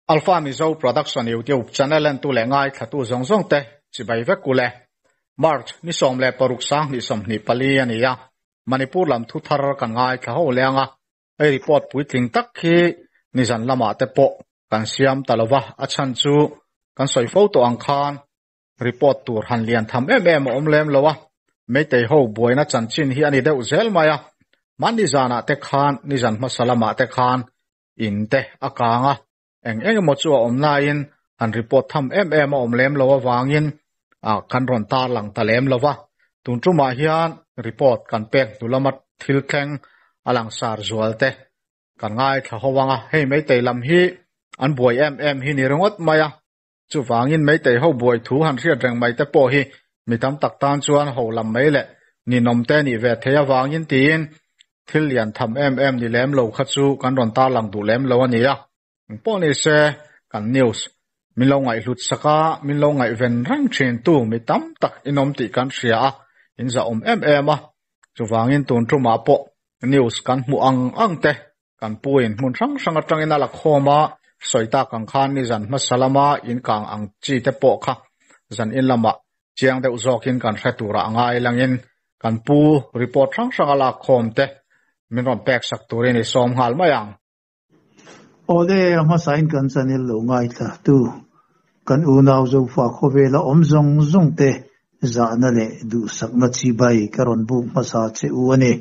Alpha Mizo Production YouTube channel entu leh ngaithlatu zawng zawng te chibai vek ule. March ni 16 2024 a ni a, Manipur lam thu thar kan ngaithla ho leng a, hei report puitling tak hi nizan lamah te pawh kan siam ta lova, a chhan chu kan sawi fo tawh ang khan report tur han lian tham em em a awm lem lo a, Meitei ho buaina chanchin hi a ni deuh zel mai a, hmanni zanah te khan nizan hmasa lamah te khan in te a kang a, eng eng emaw chu a awm laiin han report tham em em a awm lem lo avangin ah kan rawn tarlang ta lem lo va, tun tumah hian report kan pek hnu lama thil thleng a langsar zual te kan ngaithla ho ang a, hei Meitei lam hi an buai em em hi ni ringawt mai a, chuvangin Meitei ho buai thu han hriat reng mai te pawh hi mi tam tak tan chuan ho lam mai leh ninawm te nih ve thei avangin tiin Thil lian tham em em ni lem lo kha chu kan rawn tarlang duh lem lo a nia. Engpawh ni se, kan news min lo ngaihhlut sak a, min lo ngaihven reng thin tu mi tam tak in awm tih kan hria a, in zahawm em em a. Chuvangin tun tumah pawh news kan hmuh ang ang te kan puin hmun hrang hrang atangin a la khawm a, sawi tak ang khan nizan hmasa lama in kang ang chi te pawh kha zan in lamah chiang deuh zawkin kan hre turah a ngai langin Kan pu report hrang hrang a lak khawm te min rawn pek sak turin i sawm nghal mai ang. Awle, a hmasain kan channel lo ngaithla tu kan unau Zofa khawvela awm zawng zawng te zahna leh duhsakna chibai ka rawn buk hmasa che u a ni.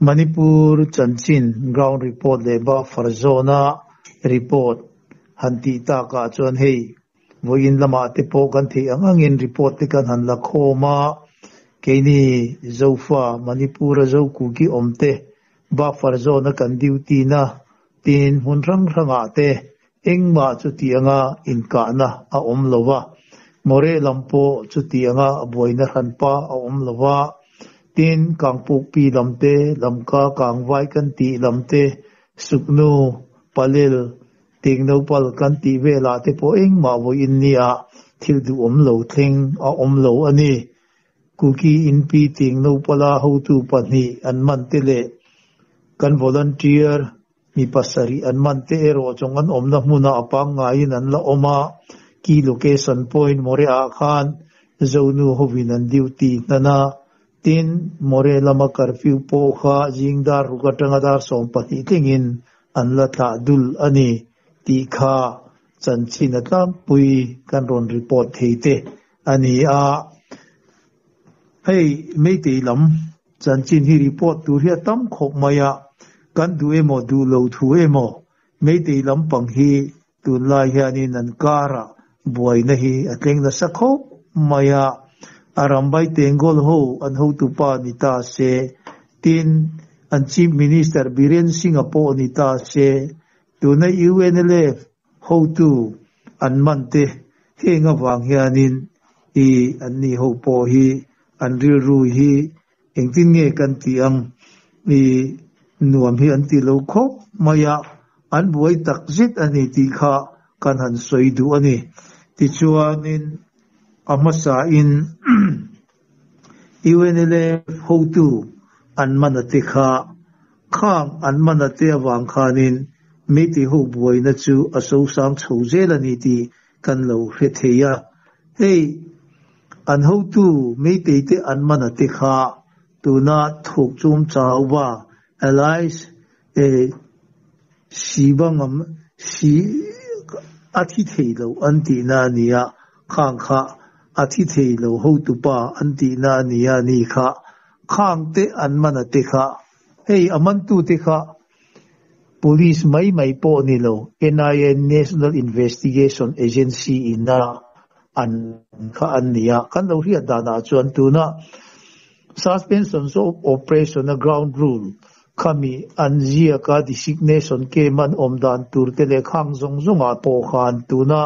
Manipur chanchin ground report leh buffer zone a report han tih takah chuan hei Vawiin lamah te pawh kan theih ang angin report te kan han la khawm a, keini Zofa, Manipur-a Zokuki awm te, buffer zone-a kan duty na, tin hmun hrang hrangah te engmah chuti anga inkahna a awm lo va, Moreh lam pawh chuti anga buaina hranpa a awm lo va, tin Kangpukpi lam te, Lamka Kangvai kan tih lam te, Suknu, Palel, Teng nopal kan tih velah te pawh engmah vawiin nia thil duhawm lo thleng a awm lo a ni. Kuki inpi teng nopala hotu pahnih an man te leh kan volunteer mi pasarih an man te erawh chawng an awmna hmunah a pangngaiin an la awm a, key location point Moreh-ah khan Zonu hovin an duty hnan a, Tin, Moreh lama curfew pawh kha zing dar ruk atanga dar 12 tlingin an la thlah dul a ni tih kha chanchin a tlangpui kan rawn report thei te a ni a. Hei Meitei lam chanchin hi report tur hi a tam khawp mai a, kan duh emaw duh lo thu emaw Meitei lampang hi Tunlai hianin an karah buaina hi a tleng nasa khawp mai a, a rambai Tengol ho an hotupa ni ta se, tin an Chief Minister Biren Singh-a pawh ni ta se, tuna UNLF hotu an man te heng avang hianin i an ni ho pawh hi an rilru hi Engtin nge kan tih ang? I nuam hi an ti lo khawp mai a, an buai tak zet a ni tih kha kan han sawi duh a ni. Tichuanin a hmasain UNLF hotu an man a te kha, khang an man a te avang khanin Meitei ho buaina chu a sosang chho zel a ni tih kan lo hre thei a. Hei an hotu Meitei te an man a te kha tuna thawk chum chauva Allies e Sivangam si a thi thei lo an tihna a nia, khang kha a thi thei lo hotupa an tihna a nia ni kha khang te an man a te kha hei a mantu te kha Police mai mai pawh ni lo, NIA National Investigation Agency ina an kha an ni a, kan lo hriat danah chuan tuna Suspension of Operation a ground rule khami an ziaka designation kem an awm dan tur te leh khang zawng zawngah pawh khan tuna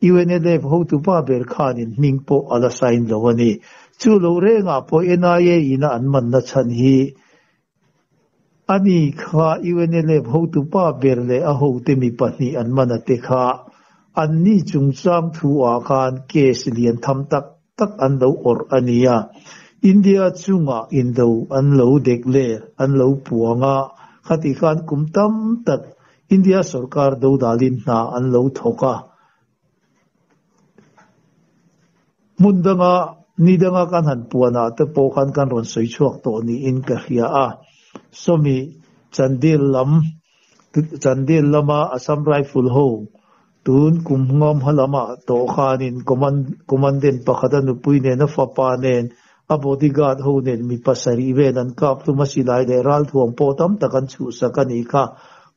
UNLF hotupa ber khanin hming pawh a la sign lo a ni. Chu lo rengah pawh NIA ina an manna chhan hi Ani kha UNLF hotupa ber leh a hote mi pahnih an man a te kha anni chungchang thu ah khan case lian tham tak tak an lo awrh a nia. India chungah indo an lo declare, an lo puang a, khati khan kum tam tak. India sorkar dodalin hna an lo thawk a. Hmun danga ni danga kan han puanah te pawh khan kan rawn sawi chhuak tawh niin ka hria a. Sawmi Chandel lam Chandel lama Assam Rifle ho tun kum ngam ha lamah tawh khanin Commandant pakhat a nupui nen a fapa nen a bodyguard ho nen mi pasarih vel an kap tum a silai leh ralthuam pawh tam tak an chhuhsak a nih kha.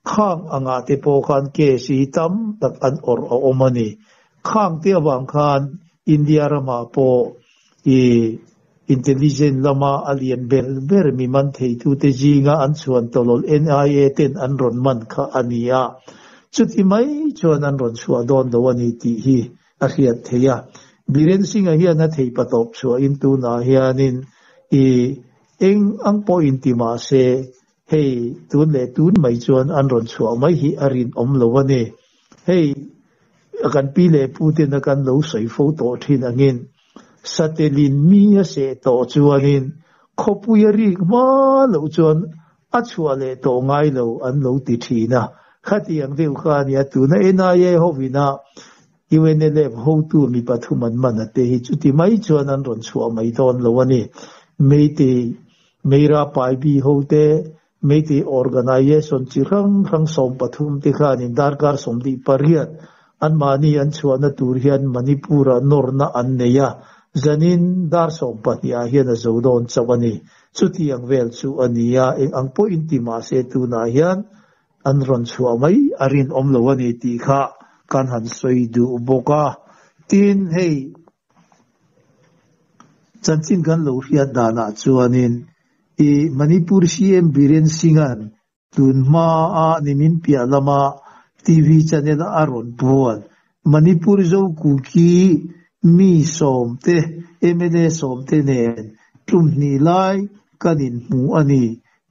Khang angah te pawh khan case hi tam tak an awrh a awm a ni. Khang te avang khan India ramah pawh i intelligence lama a lian ber ber mi man theitute zinga an chhuan tawlawl NIA ten an rawn man kha a ni a. Chuti mai chuan an rawn chhuah dawn lo a ni tih hi a hriat theih a. Biren Singh-a hian a thei patawp chhuahin tunah hianin i eng ang pawhin ti mah se hei tun leh tun mai chuan an rawn chhuah mai hi a rinawm lo a ni. Hei kan pi leh pu tena kan lo sawi fo tawh thin angin satelin mi a seh tawh chuanin khawpui a rik hma loh chuan a chhuah leh tawh ngai lo an lo ti thin a. Khatiang deuh kha a nia tuna NIA hovina UNLF hotu mi pathum an man a te hi chuti mai chuan an rawn chhuah mai dawn lo a ni. Meitei Meira Paibi hote Meitei Organization chi hrang hrang 13 te khanin darkar 28 anmahni an chhuahna tur hian Manipur-ah nawrna an nei a, zanin dar 12 ah hian a zo dawn chauh a ni. Chutiang vel chu a ni a, eng ang pawhin ti mah se tunah hian an rawn chhuah mai a rinawm lo a ni tih kha kan han sawi duh bawk a. Tin, hei chanchin kan lo hriat danah chuanin i Manipur CM Biren Singh-a'n tun hmaa nimin piah lama TV channel a rawn puan Manipur Zo Kuki mi sawmte mla sawmte nen tum hnih lai kan inhmu a ni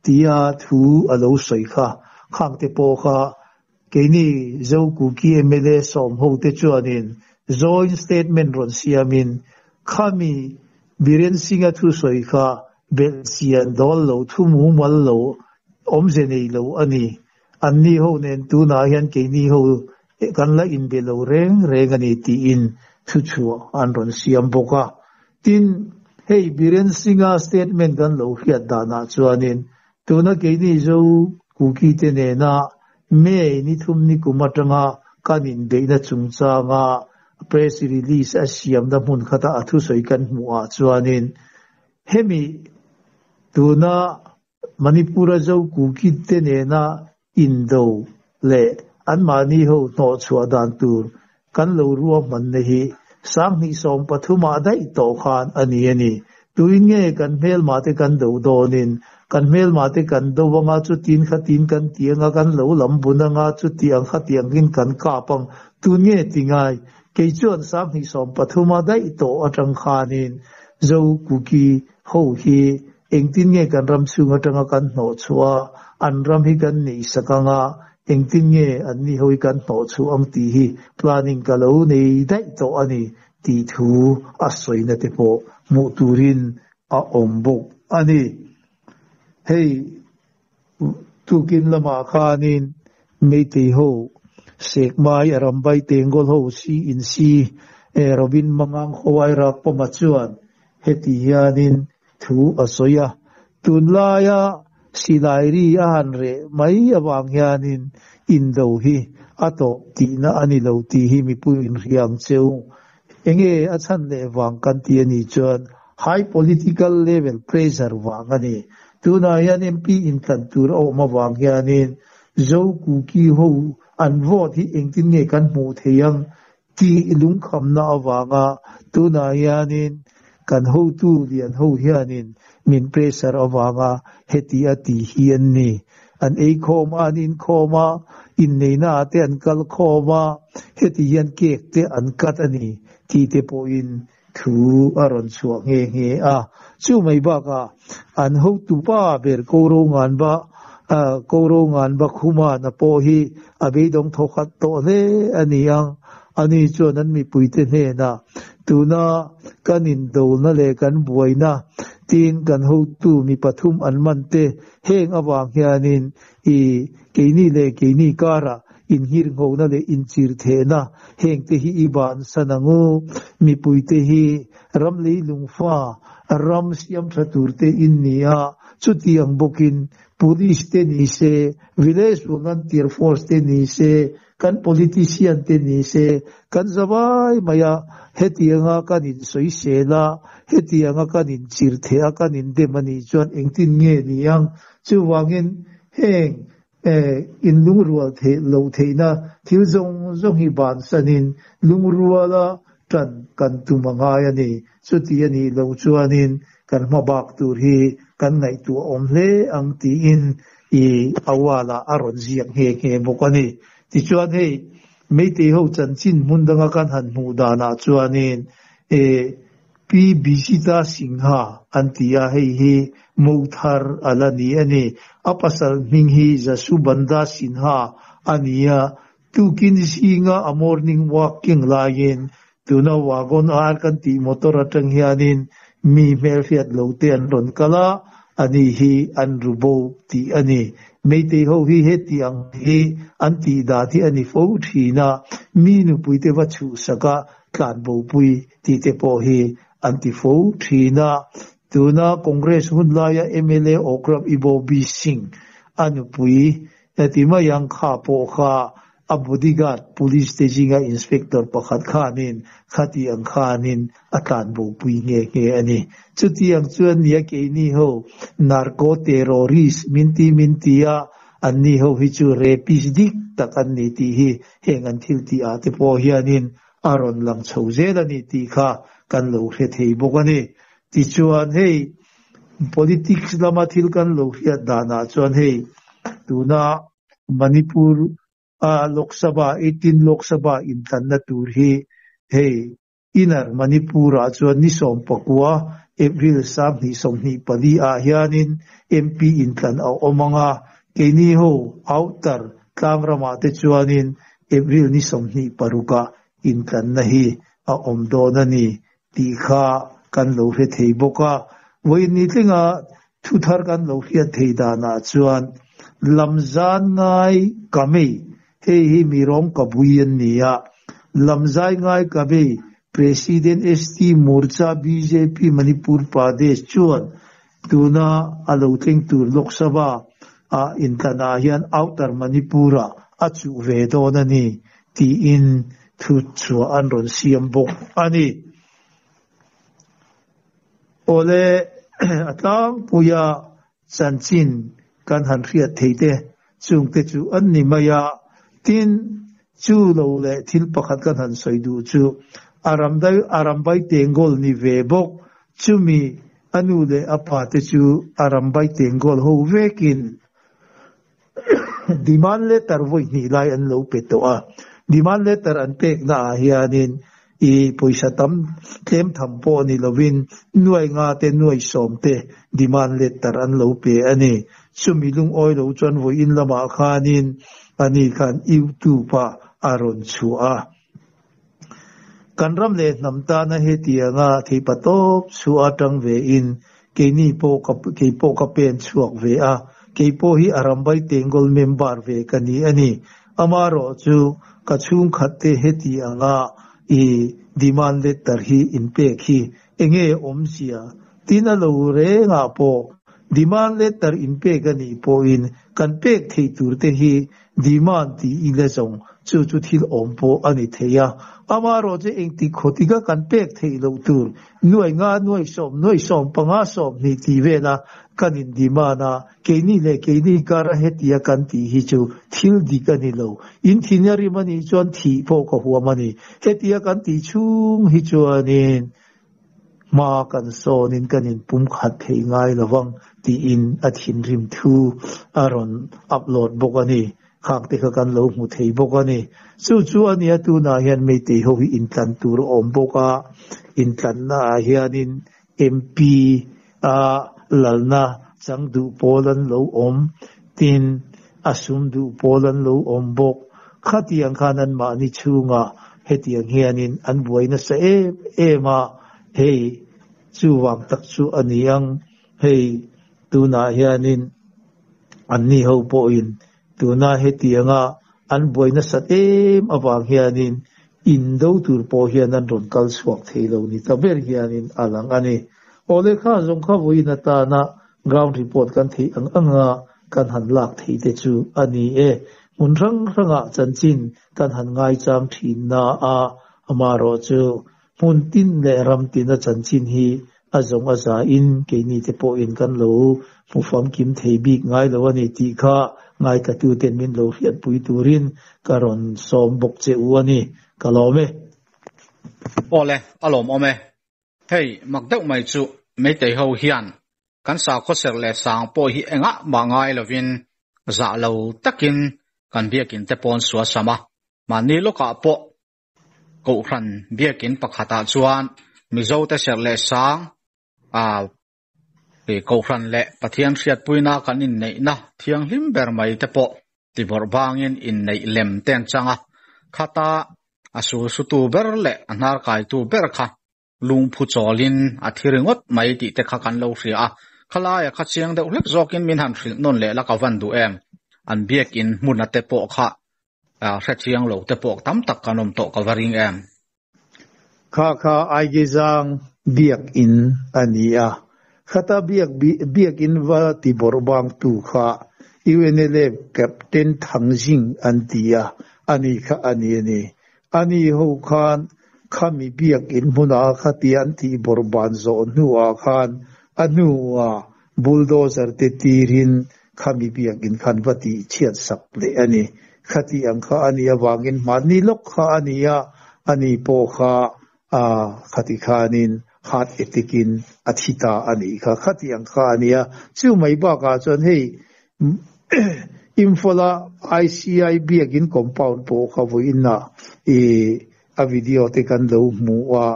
tia thu a lo sawi kha. Khangte pawh kha keini Zo Kuki mla sawm hote chuanin joint statement rawn siamin khami Biren Singh-a thu sawi kha belhchian dawl lo thu mumal lo awmze nei lo a ni. Anni ho nen tunah hian keini ho kan la inbe lo reng reng a ni tiin thu chhuah an rawn siam bawk a. Tin, hei Biren Singh-a statement kan lo hriat danah chuanin tuna keini Zo Kuki te nena May ni thum ni kum atanga kan inbeihna chungchanga press release a siamna hmun khata a thusawi kan hmuhah chuanin hemi tuna Manipur-a Zo Kuki te nena indo leh anmahni ho hnawh chhuah dan tur kan lo ruahmanna hi 2013 ah daih tawh khan a ni a ni. Tuin nge kan hmelma te kan do dawnin kan hmelma te kan do anga chutin khatin kan ti anga kan lo lam bun anga chuti ang khatiangin kan kap ang tun nge ti ngai? Kei chuan 2013 ah daih tawh atang khanin Zo Kuki ho hi engtin nge kan ram chhung atanga kan hnawh chhuah a, an ram hi kan neih sak anga engtin nge an ni ho hi kan hnawh chhuah ang tih hi planning ka lo nei daih tawh a ni tih thu a sawina te pawh hmuh turin a awm bawk a ni. Hei tukin lamah khanin Meitei ho Sekmai Arambai Tengol ho si in si Robin Mangang Khawai Rak Pawma chuan heti hianin thu a sawi a. Tunlaia silai ri a han reh mai avang hianin indo hi a tawp tihna a ni lo tih hi mipui inhriang cheu. Enge a chhan leh vang kan ti a nih chuan high political level pressure vang a ni. Tunah hian MP intlan tur a awm avang hianin Zo Kuki ho an vote hi engtin nge kan hmuh theih ang tih lungkhamna avanga tunah hianin kan hotu lian ho hianin min pressure avanga heti a tih hi an ni. An ei khawm a, an inkhawm a, inneihna ah te an kal khawm a, heti hian cake te an cut a ni tih te pawhin thu a rawn chhuah nghe nghe a. Chu mai bakah an hotu pa ber ko ro ngan ba ko ro ngan ba khuma na pawh hi a beidawng thawkhat tawh hle a ni ang. Ani chuan an mipuite hnenah tuna kan indolna leh kan buaina Tin, kan hotu mi pathum an man te, heng avang hianin i keini leh keini karah inngirnghona leh inchirthehna heng te hi i bansan ang u. Mipuite hi ram leilung fa, ram siam tha tur te in ni a, chutiang bawkin Police te ni se, Village Volunteer Force te ni se, Kan politician te ni se, kan zavai mai a, hetianga kan insawisel a, hetianga kan inchirtheh a, kan indem a nih chuan engtin nge ni ang? Chuvangin heng inlungrual theih loh theihna thil zawng zawng hi bansanin lungruala tan kan tum a ngai a ni. Chuti a nih loh chuanin kan hmabak tur hi kan ngaihtuah awm hle ang tiin I a wall-ah a rawn ziak nghe nghe bawk a ni. Tichuan hei Meitei ho chanchin hmun danga kan han hmuh danah chuanin e Pi Bijita Singha an ti a, hei hi Mothar a la ni a ni. A pasal hming hi Jasubanda Sinha a ni a, tukin zinga a morning walk keng laiin tuna Wagon R kan tih motor atang hianin mi hmelhriat lo te an rawn kal a, ani hi an ru bo tih a ni. Meitei ho hi heti ang hi an tih dan hi a ni fo thin a, mi nupui te va chhuhsak a tlanbopui tih te pawh hi an ti fo thin a. Tuna Congress hun laia mla Okram Ibobi Singh a nupui Heti mai ang kha pawh kha a bodyguard police te zinga inspector pakhat khanin khati ang khanin a tlanbopui nghe nghe a ni. Chutiang chuan nia keini ho narco terrorist min ti min ti a, anni ho hi chu rapist dik tak an ni tih hi heng an thil tih ah te pawh hianin a rawn lang chho zel a ni tih kha kan lo hre thei bawk a ni. Tichuan hei Politics lama thil kan lo hriat danah chuan hei tuna Manipur a Lok Sabha 18 Lok Sabha intlanna tur hi hei Inner Manipur ah chuan ni 19 April 2024 ah hianin MP intlan a awm ang a, keini ho Outer tlangram ah te chuanin April ni 26 ah intlanna hi a awm dawn a ni tih kha kan lo hre thei bawk a. Vawiin ni tlinga thu thar kan lo hriat thei danah chuan Lamzan ngai ka mei, hei hi mi rawng ka bui an ni a, Lamzai ngai ka mei President ST Morcha bjp Manipur Pradesh chuan tuna a lo thleng tur Lok Sabha ah intlanah hian Outer Manipur-ah a chuh ve dawn a ni tiin thu chhuah an rawn siam bawk a ni. Awle, a tlangpuia chanchin kan han hriat thei te chungte chu an ni mai a, tin, chu lo leh thil pakhat kan han sawi duh chu Aramdai Arambai Tengol ni ve bawk, chumi a nu leh a pa te chu Arambai Tengol ho vekin Demand letter vawi hnih lai an lo pe tawh a, demand letter an pekna ah hianin i pawisa tam tlem tham pawh ni lovin nuai nga te nuai sawm te demand letter an lo pe a ni. Chumi lungawi lo chuan vawiin lamah khanin ani khan YouTube ah a rawn chhuah a. Kan ram leh hnam tana hetianga theipa tawp chu a tang ve in keini pawh ka kei pawh ka pen chhuak ve a, kei pawh hi a rambai Tengol member ve ka ni a ni. Amarawh chu ka chhungkhat te heti anga i demand letter hi in pek hi enge awmzia tin a lo rengah pawh demand letter in pek a nih pawhin kan pek theih tur te hi Demand tih i la zawng, chu chu thil awm pawh a ni thei a. Amaherawh chu engtik khawtika kan pek theih loh tur, nuai nga, nuai sawm, nuai sawm, panga sawm hnih tih vela kan in demand a, keini leh keini kara hetia kan tih hi chu thil dik a ni lo. In thin a rim a nih chuan thih pawh ka huam a ni. Hetia kan tih chhung hi chuanin Hma kan sawnin kan inpum khat thei ngai lo vang tiin a thinrim thu a rawn upload bawk a ni. Khak te kha kan lo hmu thei bawk a ni. Chu chu a nia tunah hian Meitei ho hi intlan tur a awm bawk a, intlanna ah hianin MP a lalna chang duh pawl an lo awm, tin a sum duh pawl an lo awm bawk. Khatiang khan anmahni chhungah hetiang hianin an buai nasa em em a, hei Chuvang tak chu a ni ang, hei tunah hianin anni ho pawhin tuna hetianga an buai nasat em avang hianin indo tur pawh hian an rawn kal chhuak thei lo ni ta ber hianin a lang a ni. Aw lehkha zawng kha vawiin atana ground report kan theih ang anga kan han lak theih te chu a ni e. Hmun hrang hrangah chanchin kan han ngaichang thin na a, amaherawhchu hmun tin leh ram tina chanchin hi a zawng a zain keini te pawhin kan lo hmu famkim thei bik ngai lo a ni tih kha ngaithlatuten min lo hriatpui turin ka rawn sawm bawk che u a ni. Ka lawm e. Awle, a lawmawm e. Hei, mak deuh mai chu Meitei ho hian kan sakhaw serh leh sang pawh hi engah mah ngai lovin zah lo takin kan biakin te pawn sual sam a, mahni lawkah pawh Kohhran biakin pakhatah chuan Mizote serh leh sang a Kohhran leh Pathian hriatpuina kan inneihna thianghlim ber mai te pawh tibawrh bangin inneih lem te an chang a, khata a sulsutu ber leh a hnarkaitu ber kha lungphu chawlin a thi ringawt mai tih te kha kan lo hria a, khalaia kha chiang deuh hlek zawkin min han hrilh nawn leh la ka van duh em? An biakin hmuna te pawh kha hre chiang lo te pawh tam tak kan awm tawh ka va ring em? Kha kha Aigezang biakin a ni a, khata biak biakin va ti bawrh bangtu kha UNLF Captain Thangjing an ti a, ani kha a ni a ni. Ani ho khan khami biakin hmunah khatia an tih bawrh ban zawh hnuah khan a hnuah bulldozer te tirin khami biakin khan va tih chhiat sak leh a ni. Khati ang kha a nih avangin hmanni lawk kha a ni a, ani pawh kha a khati khanin heart attack in a thi ta a nih kha. Khati ang kha a ni a, chu mai bakah chuan hei Imphal-a ICI biakin compound pawh kha vawiinah i a video te kan lo hmu a,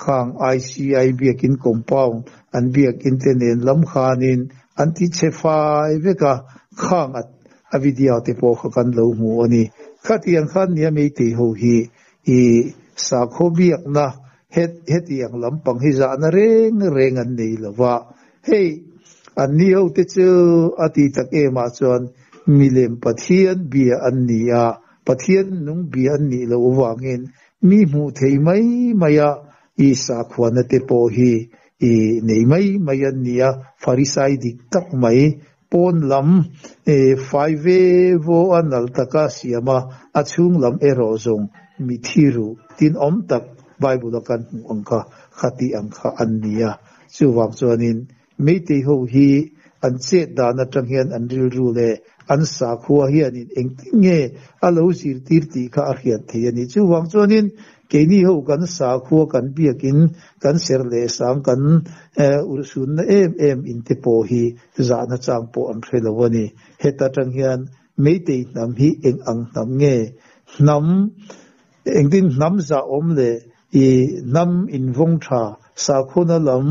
khang ICI biakin compound an biakin te nen lam khanin an ti chhe fai vek a, khang a video te pawh kha kan lo hmu a ni. Khatiang khan nia Meitei ho hi i sakhaw biakna hetiang lampang hi zahna reng reng an nei lo va, hei an ni ho te chu a ti tak em ah chuan milem Pathian bia an ni a, Pathian nung bia an nih loh avangin mi hmuh thei mai mai a, i sakhuana te pawh hi i nei mai mai an ni a, Farisai dik tak mai pawn lam fai ve vaw a nal taka siam a, a chhung lam erawh zawng mi thi ruh tin awm tak Bible a kan hmuh ang kha kha tih ang kha an ni a. Chuvang chuanin Meitei ho hi an chet dan atang hian an rilru leh an sakhua hianin engtin nge a lo zirtir tih kha a hriat thei a ni. Chuvang chuanin keini ho kan sakhua kan biakin kan ser leh sang kan urhsunna em em in te pawh hi zahna chang pawh an hre lo a ni. Heta tang hian Meitei hnam hi eng ang hnam nge? Hnam engtin hnam zah awm leh i hnam invawng tha sakhuna lam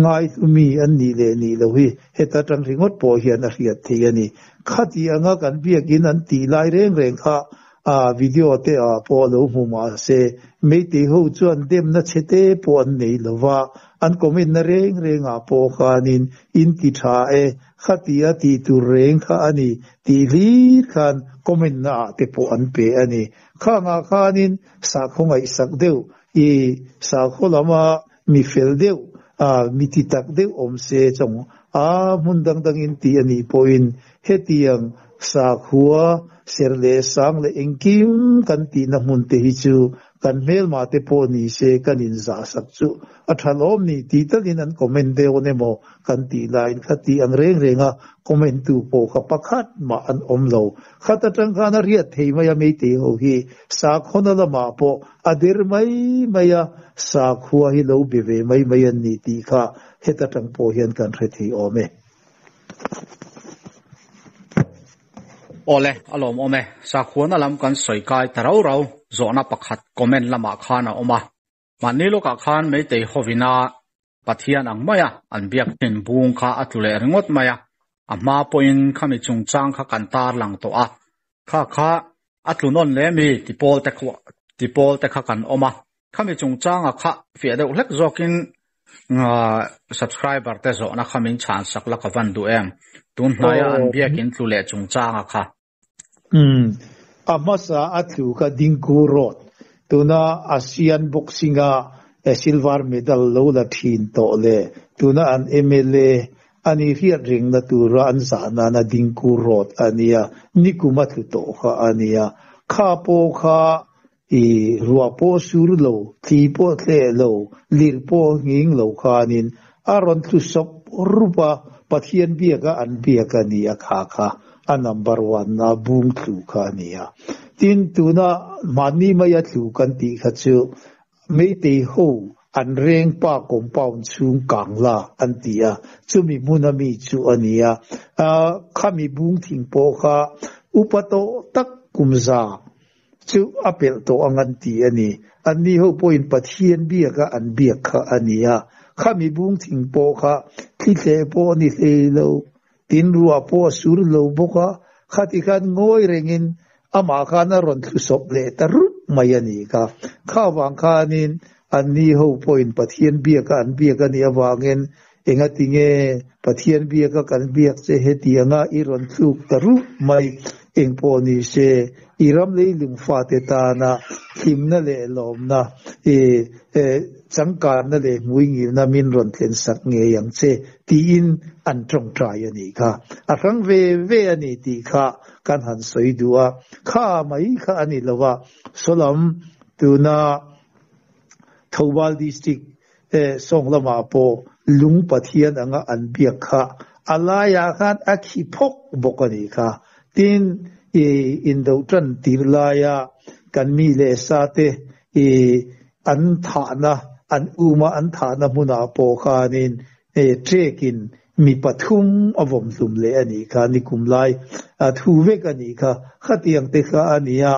ngaihlu an nih leh nih loh hi heta tang ringawt pawh hian a hriat thei a ni. Khati anga kan biakin an tih lai reng reng kha a video te ah pawh a lo hmu mah se, Meitei ho chuan demna chhe te pawh an nei lo va, an comment na reng reng ah pawh khanin in ti tha e, khatia tih tur reng kha a ni tih hlir khan comment na ah te pawh an pe a ni. Khangah khanin sakhaw ngaihsak deuh i sakhaw lama mi fel deuh a mi ti tak deuh awm se chawng a hmun dang dangin tih a nih pawhin hetiang sakhua ser leh sang leh engkim kan tihna hmun te hi chu kan hmelma te pawh ni se kan inzah sak chu a tha lawm ni tih talin an comment deuh an emaw kan tih laiin kha tih ang reng reng a comment tu pawh kha pakhat mah an awm lo. Khat atang khan a riat thei mai a Meitei ho hi sakhawna lamah pawh a der mai mai a, sakhua hi lo be ve mai mai an ni tih kha heta tang pawh hian kan hre thei awm e. Awle, a lawmawm e. Sakhuana lam kan sawi kai ta rau rau zawhna pakhat comment lamah khan a awm a. Mahni lawkah khan Meitei hovina Pathian ang maia an biak thin bung kha a tlu leh ringawt mai a, a hma pawhin khami chungchang kha kan tar lang tawh a, kha kha a tlu nawn leh mi ti pawl te ti pawl te kha kan awm a, khami chungchanga kha fiah deuh hlek zawkin Subscriber te zawhna kha min chhan sak la ka van duh em? Tun hnaia an biakin tlu leh chungchanga kha. Umm. A hmasa a tlu kha Dingku Road, tuna Asian Boxing a silver medal lo la thin tawh leh tuna an mla a ni hriat rengna tura an zah nana Dingku Road a nia, nikum a tlu tawh kha a nia. Kha pawh kha i ruah pawh sur lo, thli pawh tleh lo, lir pawh nghing lo khanin a rawn tlu sawp rup a, Pathian biaka an biak a ni a kha kha a number one na bung tlu kha a ni a. Tin, tuna mahni maia tlu kan tih kha chu Meitei ho an reng pa compound chhung kang la an ti a, chumi hmuna mi chu a ni a. Khami bung thing pawh kha upa tawh tak kum za Chu a pelh tawh ang an ti a ni. Anni ho pawhin Pathian biaka an biak kha a ni a. Khami bung thing pawh kha thli thleh pawh a ni hlei lo, tin ruah pawh a sur lo bawk a, khati khan ngawi rengin amah khan a rawn thlu sawp leh ta rup mai a ni kha. Kha vang khanin anni ho pawhin Pathian biaka an biak a nih avangin engati nge Pathian biaka kan biak che heti anga i rawn thluk ta rup mai engpawh ni se i ram leilung fate tana hlimna leh lawmna i changkanna leh hmuingilna min rawn thlen sak ngei ang che tiin an tawngtai a nih kha. A hrang ve ve a ni tih kha kan han sawi duh a, kha mai kha a ni lo a, sawlam tuna Thoubal District Sawng lamah pawh lung Pathian anga an biak kha a laiah khan a khi phawk bawk a nih kha. Tin, i indo tan tir laia kan mi leh sa te i an thahna, an uma an thahna hmunah pawh khanin trekin mi pathum a vawm hlum leh a nih kha, nikum lai a thu vek a nih kha. Khatiang te kha a nia,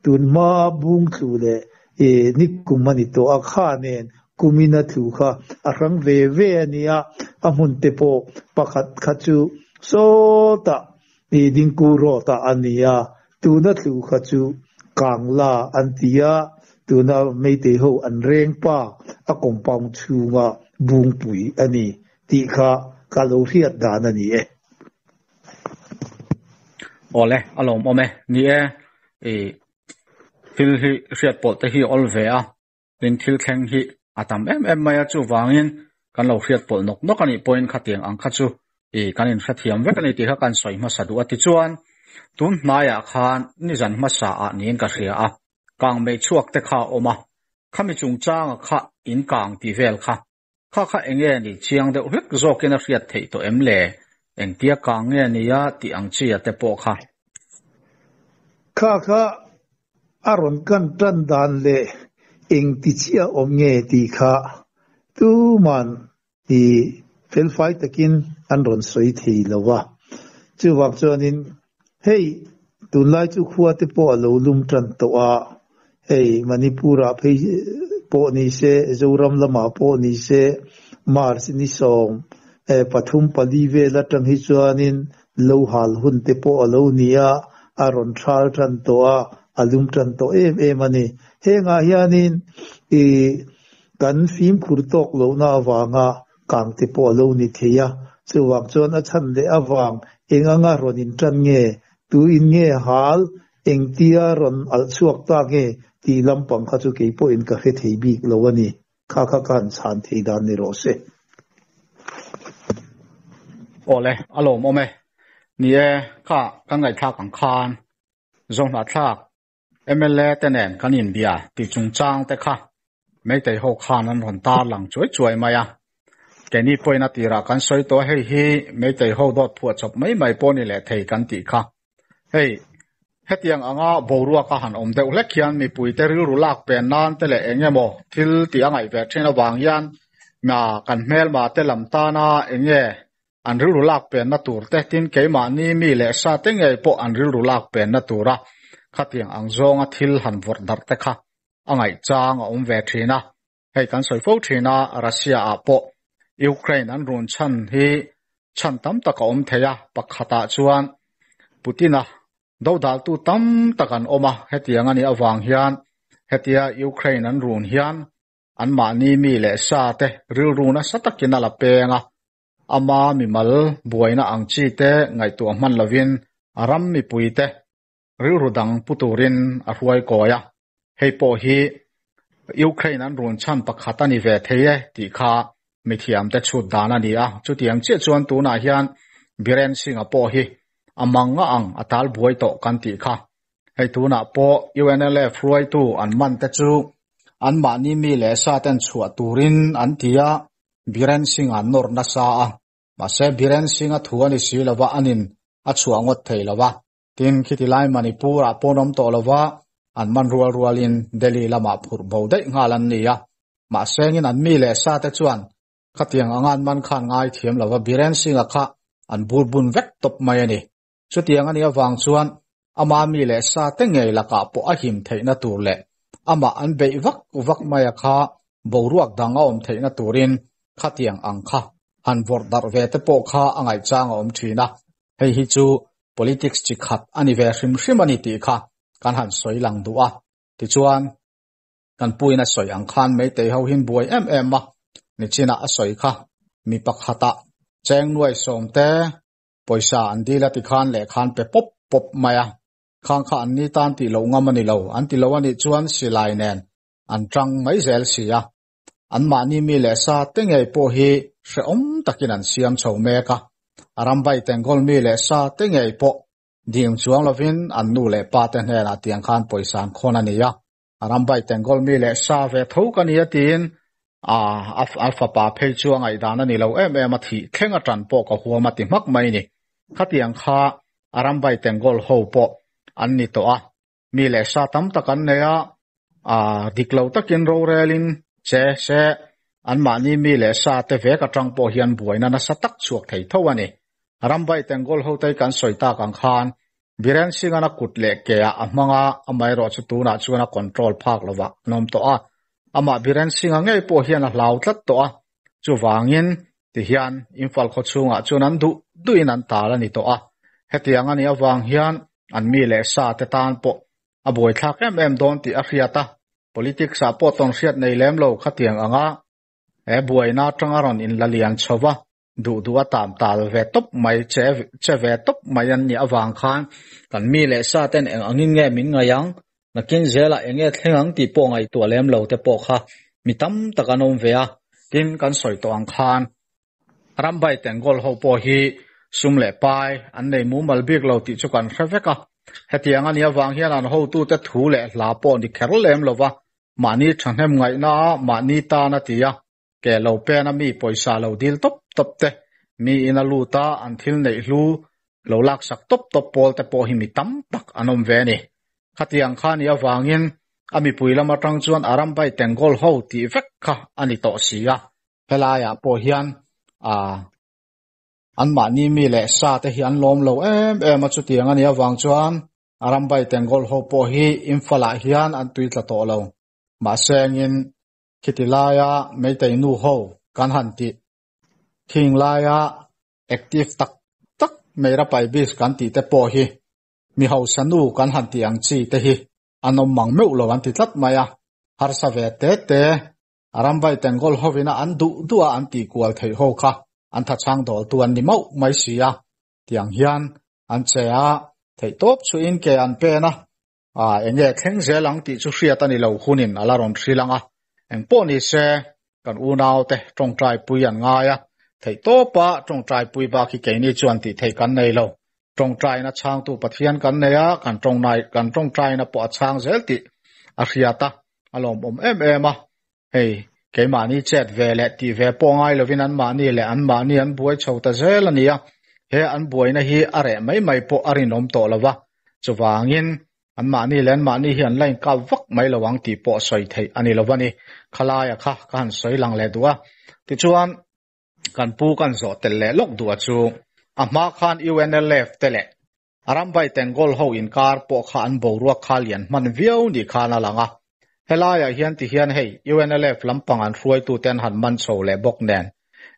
tunhma bung tlu leh I nikum a ni tawh a, kha nen kumin a tlu kha a hrang ve ve a nia, a hmun te pawh pakhat kha chu sawtah i Dingku Road ah a nia, tuna tlu kha chu Kangla an ti a, tuna Meitei ho an reng pa a compound chhunga Bungpui a ni tih kha ka lo hriat dan a ni e. Awle, a lawmawm e. Ni e, i Thil hi hriat pawlh te hi a awl ve a, tin thil thleng hi a tam em em mai a, chuvangin kan lo hriat pawlh nawk nawk a nih pawhin khatiang ang kha chu ih kan inhrethiam vek a ni tih kha kan sawi hmasa duh a. Tichuan, tun hnaiah khan nizan hmasa ah niin ka hria a, kang mei chhuak te kha a awm a, khami chungchanga kha in kang tih vel kha, kha kha eng nge ni chiang deuh hlek zawkin a hriat theih tawh em le? Engtia kang nge nia tih ang chi a te pawh kha. Kha kha a rawn kan tan dan leh eng ti chiah awm nge tih kha tuman i felfai takin an rawn sawi thei lo a. Chuvang chuanin hei tunlai chu khua te pawh a lo lum tan tawh a, Hei Manipur-ah phei pawh ni se, Zoram lamah pawh ni se, March ni 13 pali vel atang hi chuanin lo hal hun te pawh a lo ni a, a rawn thal tan tawh a, a lum tan tawh em em a ni. Hengah hianin i kan fimkhur tawk lohna avanga kang te pawh a lo ni thei a, chuvang chuan a chhan leh avang eng anga rawn intan nge, tu in nge hal Engtia rawn alh chhuak ta nge tih lampang kha chu kei pawhin ka hre thei bik lo a ni. Kha kha ka han chhan thei dan ni rawh se. Awle, a lawmawm e. Ni e, kha kan ngaihthlak ang khan Zohnahthlak mla te nen kan inbia tih chungchang te kha Meitei ho khan an rawn tar lang chuai chuai mai a. Keini pawhin a tirah kan sawi tawh a, hei hi Meitei ho dawt phuah chawp mai mai pawh ni leh thei kan tih kha. Hei, hetiang anga boruak a han awm deuh hlek hian mipuite rilru lak pen nan te leh eng emaw thil tih a ngaih ve thin avang hian kan hmelma te lam tana eng nge an rilru lak penna tur te, tin keimahni mi leh sa te ngei pawh an rilru lak penna tura khatiang ang zawnga thil han vawrh darh te kha a ngaihchang a awm ve thin a. Hei kan sawi fo thin a, Russia ah pawh Ukraine an run chhan hi chhan tam tak a awm thei a, pakhatah chuan Putin-a dodaltu tam tak an awm a, hetiang a nih avang hian hetia Ukraine an run hian Anmahni mi leh sa te rilru nasa takin a la peng a, ama mimal buaina ang chi te ngaihtuah hman lovin a ram mipui te rilru dang pu turin a hruai kawi a, hei pawh hi Ukraine an run chhan pakhat a ni ve thei e tih kha mithiamte chhut dan a ni a, chutiang chiah chuan tunah hian Biren Singh-a pawh hi a mang a ang a tal buai tawh kan tih kha. Hei tunah pawh UNLF hruaitu an man te chu anmahni mi leh sa ten chhuah turin an ti a, Biren Singh-a nawr nasa a, mahse Biren Singh-a thu a ni si lova anin a chhuah ngawt thei lova. Tin, khiti lai Manipur-ah pawn awm tawh lova an man rual rualin Delhi lamah phurh bo daih nghal an ni a. Mahse ngin an mi leh sa te chuan khatiang anga an man khan ngai thiam lova Biren Singh-a kha an bur bun vek tawp mai a ni. Chutiang a nih avang chuan ama mi leh sa te ngei lakah pawh a him theihna tur leh amah an beih vak vak maia kha boruak dang a awm theihna turin khatiang ang kha han vawrh darh ve te pawh kha a ngaihchang a awm thin a. Hei hi chu politics chi khat a ni ve hrim hrim a ni tih kha kan han sawi lang duh a. Tichuan, kan puin a sawi ang khan Meitei ho hin buai em em a, nichinah a sawi kha mi pakhatah cheng nuai sawmte pawisa an dil a tikhan lehkhan pe pawp pawp mai a, khang kha an ni tan tih loh ngam a ni lo, an ti lo a nih chuan silai nen an tang mai zel si a. Anmahni mi leh sa te ngei pawh hi hrehawm takin an siam chho mek a, a ram vai Tengol mi leh sa te ngei pawh ding chuang lovin an nu leh pa te hnenah tiang khan pawisa an khawn a ni a, a ram vai Tengol mi leh sa ve tho ka ni a tiin a a fapa phei chu a ngaihdan a ni lo em em a, thih thleng a tan pawh ka huam a ti hmak mai ni. Khatiang kha a ram vai Tengol ho pawh an ni tawh a, Mi leh sa tam tak an nei a, aa dik lo takin rorelin che se anmahni mi leh sa te vek atang pawh hian buaina nasa tak chhuak thei tho a ni. Rambai Tengol hotei kan sawi tak ang khan Biren Singh-an a kut leh ke ah a hmang a, amaherawhchu tunah chuan a control phak lovah an awm tawh a. Amah Biren Singh-a ngei pawh hian a hlau tlat tawh a, chuvangin tihian Imphal khawchhungah chuan an duh duhin an tal a ni tawh a. Hetiang a nih avang hian An mi leh sa te tan pawh a buaithlak em em dawn tih a hriat a, politics ah pawh tawn hriat nei lem lo khatiang anga he buaina atanga rawn inla lian chho va, duh duh a tam tal ve tawp mai che che ve tawp mai an nih avang khan kan mi leh sa ten eng angin nge min ngaih ang, nakin zelah eng nge thleng ang tih pawh ngaihtuah lem lo te pawh kha mi tam tak an awm ve a. Tin, kan sawi tawh ang khan Rambai Tengol ho pawh hi sum leh pai an nei mumal bik lo tih chu kan hre vek a. Hetiang a nih avang hian an hotute thu leh hla pawh ni kher lem lo va, mahni thahnem ngaihna a mahni tan a ti a, ke lo pen a mi pawisa lo dil tawp tawp te, mi in a lut a an thil neih hlu lo laksak tawp tawp pawl te pawh hi mi tam tak an awm ve a ni. Khatiang kha nih avangin a mipui lam atang chuan a Rambai Tengol ho tih vek kha a ni tawh si a. Helaiah pawh hian ah anmahni mi leh sa te hi an lawm lo em em a, chutiang a nih avang chuan a rambai Tengol ho pawh hi Imphal-ah hian an tui tla tawh lo. Mahse engin khiti laia Meitei nu ho kan han tih khing laia active tak tak Meira Paibis kan tih te pawh hi mi hausa nu kan han tih ang chi te hi an awm mang meuh lo an ti tlat mai a, harsa ve te te A ramvai Tengol hovina an duh duh a an tih kual theih ho kha an thachhang dawltu an ni mauh mai si a, tiang hian an che a, theihtawp chuhin ke an pen a, aa enge thleng zel ang tih chu hriat a ni lo hunin a la rawn hril ang a, engpawh ni se kan unaute tawngtaipui an ngai a, theihtawpa tawngtaipui bak hi keini chuan tih theih kan nei lo, tawngtaina chhangtu Pathian kan nei a, kan tawngnai kan tawngtaina pawh a chhang zel tih a hriat a. A lawmawm em em a, hei keimahni chet ve leh tih ve pawh ngai lovin anmahni leh anmahni an buai chho ta zel a ni a, he an buaina hi a reh mai mai pawh a rinawm tawh lo va, chuvangin anmahni leh anmahni hi an la inkap vak mai lo ang tih pawh sawi theih a ni lo va ni. Khalaia kha ka han sawi lang leh duh a, tichuan kan pu kan zawh tel leh lawk duh a chu a hma khan UNLF te leh A rambai Tengol ho inkar pawh kha an boruak kha lian hman viau ni khan a lang a. Helaiah hian ti hian hei UNLF lampang an hruaitute an han man chho leh bawk nen.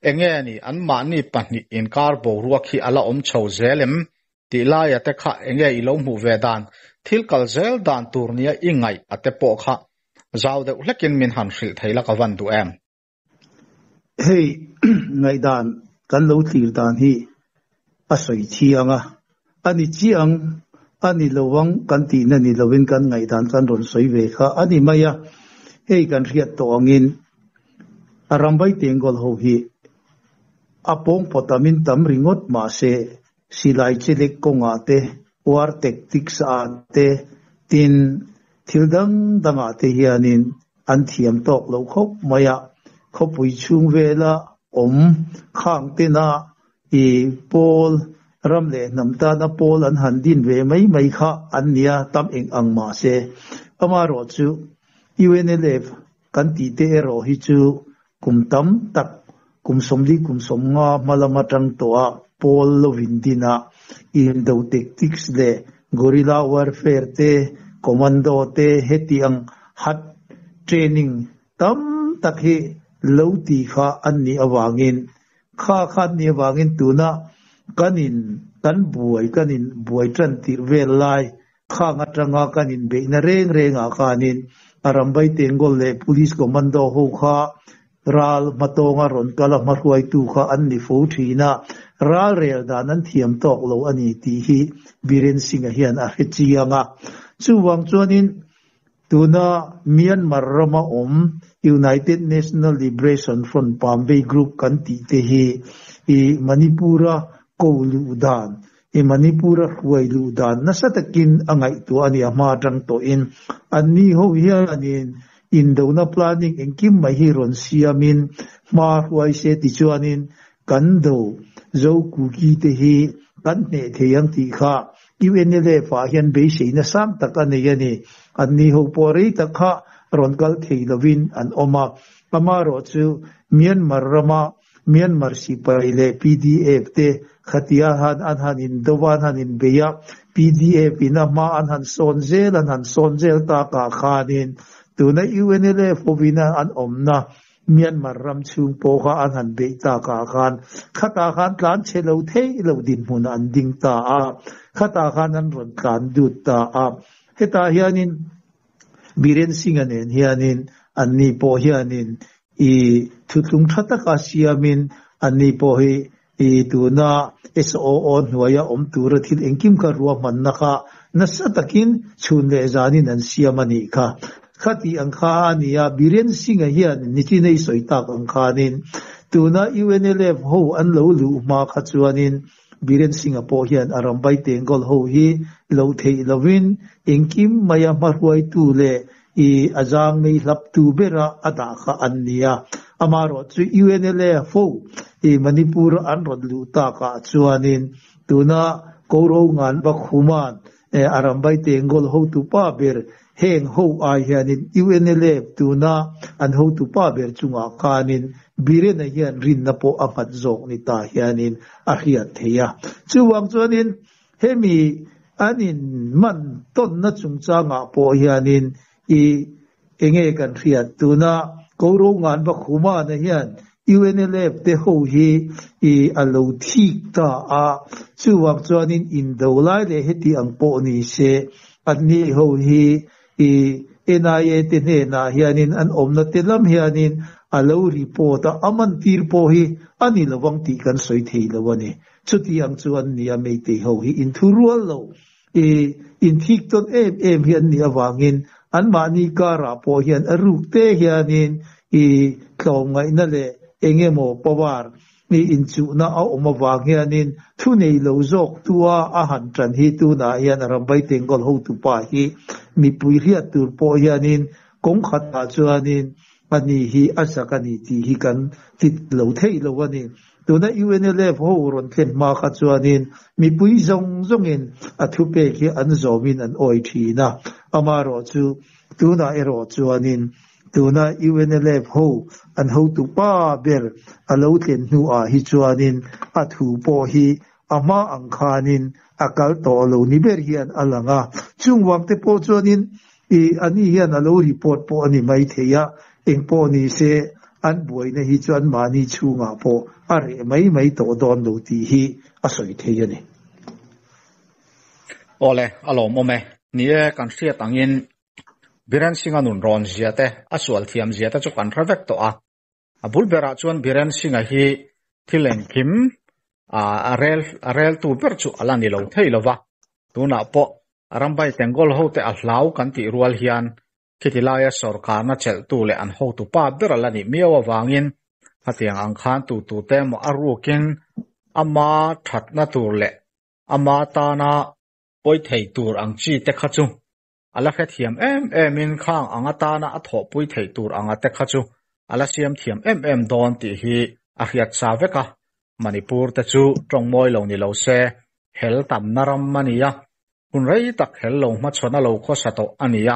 Enge ni anmahni pahnih inkar boruak hi a la awm chho zel em? Tih laia te kha enge i lo hmuh ve dan, thil kal zel dan tur nia i ngaih a te pawh kha. Zau deuh hlekin min han hrilh thei la ka van duh em? Hei ngaihdan kan lo thlir dan hi a sawi thiang a, a ni chiang a ni lo ang kan tihna ni lovin kan ngaihdan kan rawn sawi ve kha a ni mai a. Hei kan hriat tawh angin a rambai tengkawl ho hi a pawng pawtamin tam ringawt mahse Silai chelek kawngah te, war tactics ah te, tin thil dang dangah te hianin an thiam tawk lo khawp mai a. Khawpui chhung vela awm khang tena i pawl, ram leh hnam tana pawl an han din ve mai mai kha an nia tam eng ang mah se. Amaherawhchu UNLF kan tih te erawh hi chu Kum tam tak, kum 40 kum 50 hma lam atang tawha pawl lovin dina indo tactics leh guerrilla warfare te, commando te heti ang hat training tam tak hi lo ti kha an nih avangin kha kha an nih avangin tuna kan in kan buai kan in buai tan tirh vel lai Khang atanga kan inbeihna reng rengah khanin a Rambai Tengol leh Police Commando ho kha ral hmatawnga rawn kal a hmahruaitu kha an ni fo thin a, ral rel dan an thiam tawk lo a ni tih hi Biren Singh-a hian a hre chiang a. Chuvang chuanin tuna Myanmar rama awm United National Liberation Front Pambei Group kan tih te hi i Manipur-a ko luh dan I Manipur a hruai luh dan nasa takin a ngaihtuah a ni a hma atang tawhin anni ho hianin indona planning engkim mai hi rawn siamin hma hruai se tichuanin kan do Zo Kuki te hi kan hneh thei ang tih kha UNLF ah hian beiseina sang tak a nei a ni. Anni ho pawh rei tak kha rawn kal thei lovin an awm a. Amaherawhchu Myanmar rama Myanmar sipai leh PDF te khatia han an han in do a, an han in bei a, PDF in a hma an han sawn zel an han sawn zel takah khanin tuna UNLF hovin a an awmna Myanmar ram chhung pawh kha an han beih takah khan khatah khan tlan chhe lo theih loh dinhmunah an ding ta a, khatah khan an rawn tlan dut ta a. Hetah hianin Biren Singh-a nen hianin anni pawh hianin i thuthlung tha taka siamin anni pawh hi i tuna SOO hnuaia awm tura thil engkim kha ruahmanna kha nasa takin chhun leh zanin an siam a nih kha. Khati ang kha a ni a, Biren Singh-a hian nichinei sawi tak ang khanin tuna UNLF ho an lo luh hma kha chuanin Biren Singh-a pawh hian a rambai Tengol ho hi loh theih lovin engkim maia hmahruaitu leh i a zang mei hlaptu bera a dah kha an ni a. Amaherawhchu UNLA fo i Manipur-a an rawn luh takah chuanin tuna Koro Ngan Bakhuma'n a rambai Tengol hotupa ber Heng ho ai hianin UNLA tuna an hotupa ber chungah khanin Birena hian rinna pawh a nghat zawk ni ta hianin a hriat theih a. Chuvang chuanin hemi an in man tawnna chungchangah pawh hianin i enge kan hriat tuna Koro Ngan Bakhumana hian UNLF te ho hi i a lo thik ta a, chuvang chuanin indo lai leh heti ang pawh ni se, anni ho hi i NIA te hnenah hianin an awmna te lam hianin a lo report a, a man tir pawh hi a ni lovang tih kan sawi thei lo a ni. Chuti ang chu an nia Meitei ho hi inthurual lo I inthik tawn em em hi an nih avangin anmahni karah pawh hian a ruk te hianin i tlawmngaihna leh eng emaw power i inchuhna a awm avang hianin thu nei lo zawk tua a han tan hi tunah hian a Rambai Tengol hotupa hi mipui hriat tur pawh hianin kawng khatah chuanin Ani hi a zak a ni tih hi kan ti lo theih lo a ni. Tuna UNLF ho rawn thlen hma kha chuanin mipui zawng zawngin a thupek hi an zawmin an awi thin a. Amaherawhchu tunah erawh chuanin tuna UNLF ho an hotu pa ber a lo thlen hnuah hi chuanin a thu pawh hi a hma ang khanin a kal tawh lo ni ber hian a lang a. Chung vangte pawh chuanin I ani hian a lo report pawh a ni mai thei a, eng pawh ni se an buaina hi chu anmahni chhungah pawh a reh mai mai tawh dawn lo tih hi a sawi thei a ni. Awle, a lawmawm e. Ni e, kan hriat angin. Biren Singh-a nun rawn zia te, a sual thiam zia te chu kan hre vek tawh a. A bul berah chuan Biren Singh-a hi thil engkim a rel a reltu ber chu a la ni lo thei lo va. Tunah pawh Rambai Tengol hote a hlau kan tih rual hian khiti laia sawrkarna chelhtu leh an hotu pa ber a la nih miau avangin khatiang ang khan tu tute emaw a rukin ama thatna tur leh ama tana pawi thei tur ang chi te kha chu A la hrethiam em emin khang ang atana a thawhpui theih tur anga te kha chu a la siam thiam em em dawn tih hi a hriat sa vek a. Manipur te chu tawng mawi lo ni lo se, hel tamna ram a ni a, hun rei tak hel lo hmachhawn a lo khawsa tawh a ni a,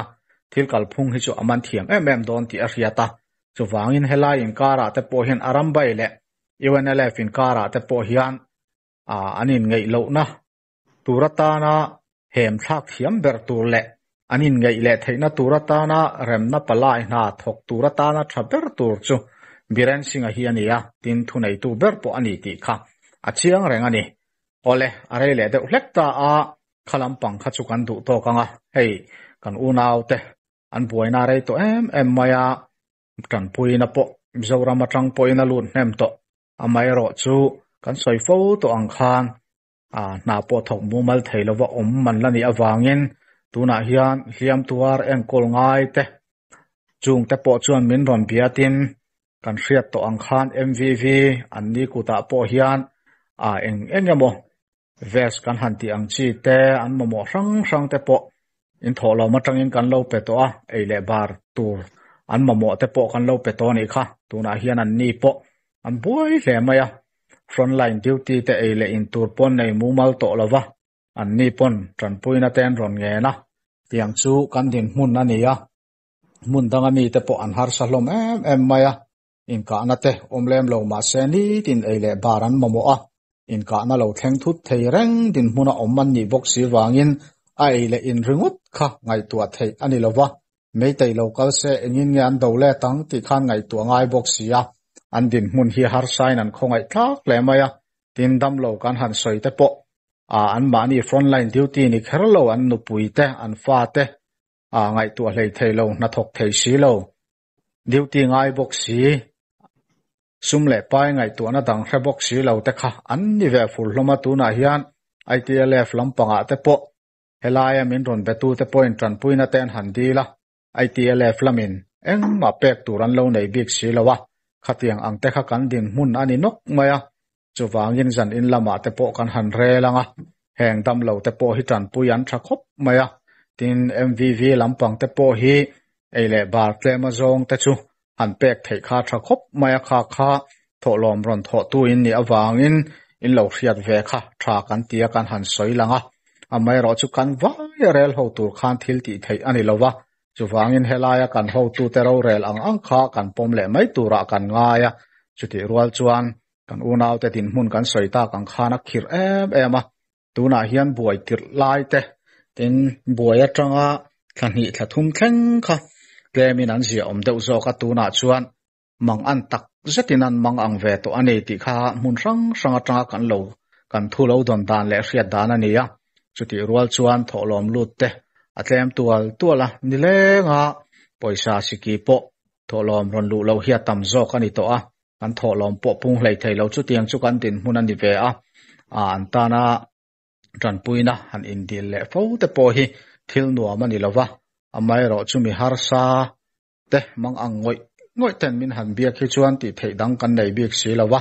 thil kalphung hi chu a man thiam em em dawn tih a hriat a. Chuvangin helai inkarah te pawh hian Arambai leh UNLF inkarah te pawh hian an inngeih lohna tur atana hem thlak thiam ber tur leh an inngeih leh theihna tur atana remna palai hna thawk tur atana tha ber tur chu Biren Singh-a hi a ni a, tin thuneitu ber pawh a ni tih kha a chiang reng a ni. Awle, a rei leh deuh hlek ta a, kha lampang kha chu kan duh tawk ang a, hei kan unaute an buaina rei tawh em em mai a, tanpuina pawh Mizoram atang pawhin a lut hnem tawh. Amaherawhchu kan sawi fo tawh ang khan hna pawh thawk mumal thei lova awm an la nih avangin tunah hian hliam tuar enkawl ngai te chungte pawh chuan min rawn biatin kan hriat tawh ang khan MVV an ni kutah pawh hian eng eng emaw vest kan han tih ang chi te an mamawh hrang hrang te pawh in thawhlawm atangin kan lo pe tawh a, ei leh bar tur an mamawh te pawh kan lo pe tawh a nih kha. Tunah hian an ni pawh an buai hle mai a, frontline duty te ei leh in tur pawn nei mumal tawh lo va, an ni pawn tanpuina te an rawn ngen a. Tiang chu kan dinhmun a ni a, hmun danga mite pawh an harsa hlawm em em mai a, Inkahna te awm lem lo mahse nitin ei leh bar an mamawh a, inkahna lo thleng thut thei reng dinhmuna awm an nih bawk si vangin a ei leh in ringawt kha ngaihtuah theih a ni lo va, Meitei lo kal se engin nge an do let ang tih khan ngaihtuah ngai bawk si a, an dinhmun hi harsain an khawngaih tlak hle mai a, tin damlo kan han sawi te pawh a anmahni frontline duty ni kher lo an nupui te an fa te a ngaihtuah hlei thei lo hnathawk thei si lo. Duty ngai bawk si, sum leh pai ngaihtuahna dang hre bawk si lo te kha an ni ve fur hlawm a, tunah hian ITLF lampangah te pawh helaia min rawn betu te pawhin tanpuina te an han dil a, ITLF lamin engmah pek tur an lo nei bik si lo a, khatiang ang te kha kan dinhmun a ni nawk mai a, chuvangin zan in lamah te pawh kan han rel ang a, heng damlo te pawh hi tanpui an tha khawp mai a, tin MVV lampang te pawh hi ei leh bar tlem a zawng te chu han pek theih kha tha khawp mai a, kha kha thawhlawm rawn thawhtu in nih avangin in lo hriat ve kha tha kan ti a kan han sawi lang a, amaherawh chu kan vai a rel ho tur khan thil tih theih a ni lo va, chuvangin helaia kan hotute rorel ang ang kha kan pawm leh mai turah kan ngai a, chutih rual chuan Kan unaute dinhmun kan sawi tak ang khan a khirh em em a, tunah hian buai tirh lai te, tin buai atanga thla hnih thla thum thleng kha tlemin an ziah awm deuh zawk a, tunah chuan mang an tak zetin an mang ang ve tawh a ni tih kha hmun hrang hrang atanga kan lo kan thu lo dawn dan leh hriat dan a ni a, chutih rual chuan thawhlawm lut te a tlem tual tual a, nilenga pawisa siki pawh thawhlawm rawn luh loh hi a tam zawk a ni tawh a. Kan thawhlawm pawh pung hlei thei lo chutiang chu kan dinhmun a ni ve a, an tana tanpuina han indil leh fo te pawh hi thil nuam a ni lo va, amaherawh chu mi harsa te mang ang ngawih ngawih ten min han biak hi chuan tih theih dang kan nei bik si lo va,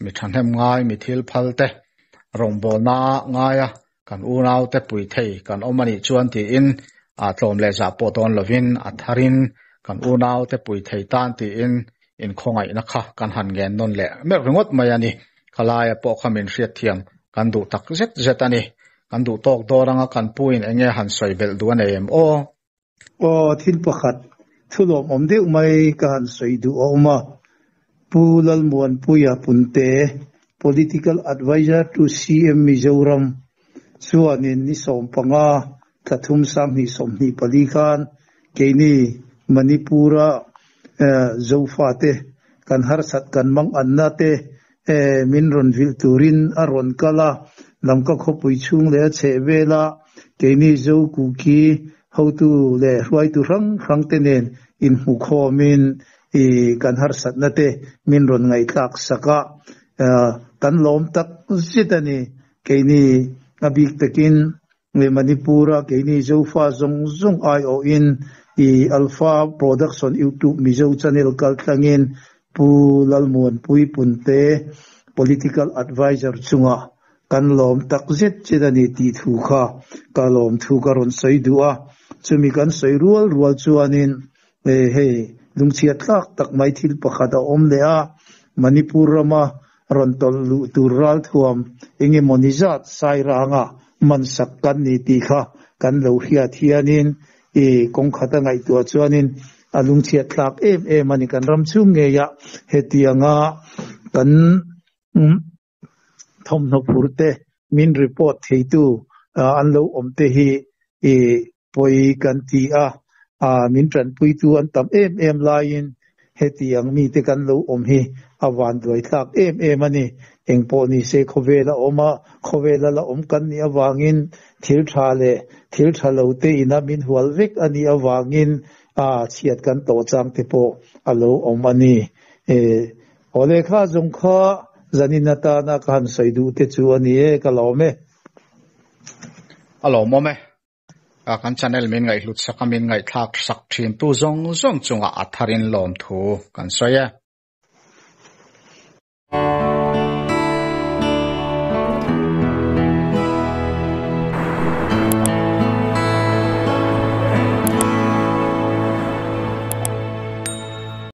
mi thahnem ngai, mi thil phal te rawngbawlna ngaia kan unau te pui thei kan awm a nih chuan tiin a tlawm leh zah pawh dawn lovin a tharin kan unau te pui thei tan tiin inkhawngaihna kha kan han ngen nawn leh meuh ringawt mai a ni. Khalaia pawh kha min hriatthiam kan duh tak zet zet a ni. Kan duh tawk dawr anga kan puin eng nge han sawi belh duh a nei em aw? Aw, thil pakhat thu lawmawm deuh mai ka han sawi duh a awm a. Pu Lalmuanpuia Punte, Political Adviser to CM Mizoram chuanin ni 15 thla thum 2024 khan keini Manipur-a Zofate kan harsat kan manganna te min rawn vilh turin a rawn kal a, Lamka khawpui chhung leh a chheh vela keini Zo Kuki Hotu leh hruaitu hrang hrang te nen inhmukhawmin i kan harsatna te min rawn ngaihthlak sak a, kan lawm tak zet a ni. Keini a bik takin Manipur-a keini Zofa zawng zawng aiawhin i Alpha Production YouTube Mizo channel kaltlangin Pu Lalmuanpui Punte Political Adviser chungah Kan lawm tak zet zet a ni tih thu kha ka lawm thu ka rawn sawi duh a, chumi kan sawi rual rual chuanin hei lungchhiat tlak tak mai thil pakhat a awm leh a, Manipur rama rawn tawlh luh tur ralthuam eng emaw ni zat Sairanga man sak kan ni tih kha kan lo hriat hianin i kawng khat a ngaihtuah chuanin a lungchhiat tlak em em a ni kan ram chhung ngeiah hetianga kan Thawmhnaw phur te min report theitu an lo awm te hi i pawi kan ti a, min tanpuitu an tam em em laiin heti ang mite kan lo awm hi a vanduai thlak em em a ni. Engpawh ni se khawvel a awm a, khawvel a la awm kan nih avangin thil tha leh thil tha lo te ina min hual vek a nih avangin chhiat kan tawh chang te pawh a lo awm a ni. Aw lehkha zawng kha zanin atana ka han sawi duh te chu a ni e, ka lawm e. A lawmawm e. Kan channel min ngaihhlut sak a, min ngaihthlak sak thin tu zawng zawng chungah a tharin lawmthu kan sawi e.